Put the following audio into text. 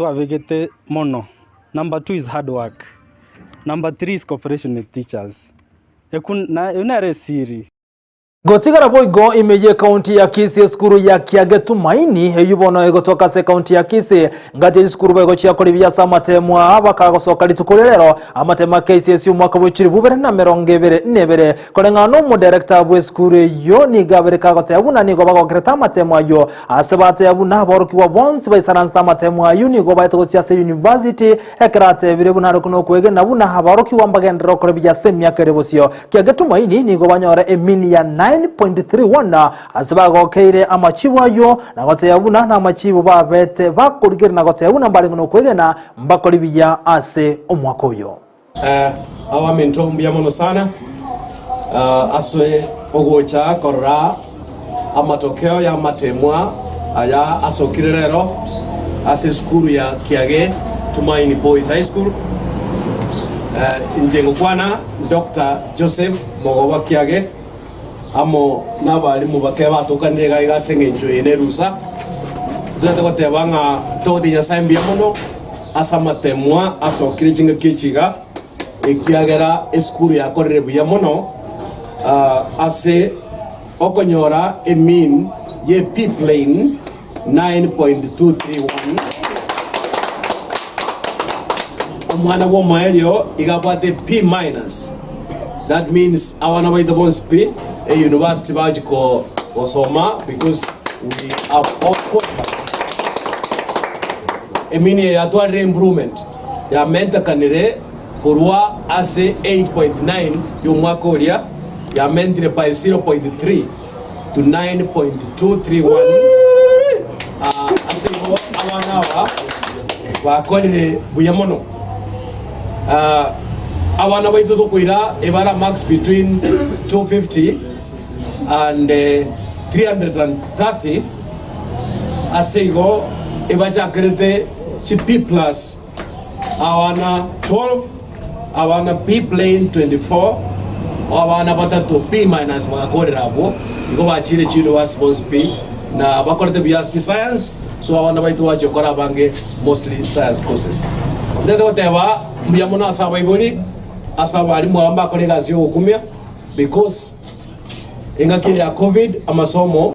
twabegete mono, number two is hard work, number three is cooperation with teachers. Eku na eyio nere esiri. Gotigara boigo ime y'ekaunti ya Kisii esukuru ya Kiage Tumaini eyio bono egotoka ase ekaunti ya Kisii ngati chisukuru boigo chiakora ebiya ase amatemo aa bakagosoka rituko ria rero amatemo a KCSE omwaka bwe chilifu bibere na emerongo ebere na ebere koreng'ana na omodirector bw'esukuru eyio nigo abere kagoteba buna nigo bagokerete amatemo ayio ase bateba buna aborokigwa bonsi baisaransete amatemo ayio nigo baete gochia ase university Ekero atebire buna are nokwegena buna aborokigwa mbagenderere gokora ebiya ase emiaka ere bosio, kiagera Tumaini nigo banyora emini ya 9.31 ase bagokeire amachibu ayio na goteba buna namachibu babete bakorigereria na goteba buna mbarenge nokwegena mbakore buya ase omwaka oyo. Abaminto mbuya mono sana ase ogocha korora amatokeo y'amatemwa aya asokire rero ase esukuru ya Kiage Tumaini Boys High School. Inche ngokwana Doctor Joseph Mogoba Kiage amo nabalimu bake batokanire iga iga ase eng'encho eye nerusa. Totagete goteba ng'a togotiga Nyasae mbuya mono ase amatemwa asokire chingaki echi iga, ekiagera esukuru yakorire buya mono ase okonyora emean ye P plane 9.231. Omwana bw'omoerio iga abwate P minus, that means abana baito bonsi pi e university bachi gosoma because we have all qualified. Emean eye yatwarire improvement yamentakanire korwa ase 8.9 y'omwaka oria yamentire by 0.3 to 9.231. Ase igo abana aba bakorire buya mono. Abana baito tokoira ebara marks between 250 and 330 ase igo ebachakerete chi P plus Abana 12, abana B plain 24, abana batato B minus bagakorera abwo, igo bachiire chiuniversity bonsi pi, na bakorete buya ase chiscience, so abana baito bachia gokora abange mostly science courses. Ntagete goteba mbuya mono ase abaibori, ase abalimu aba mbakore egasi ya ogokumia because engaki eye ya covid amasomo.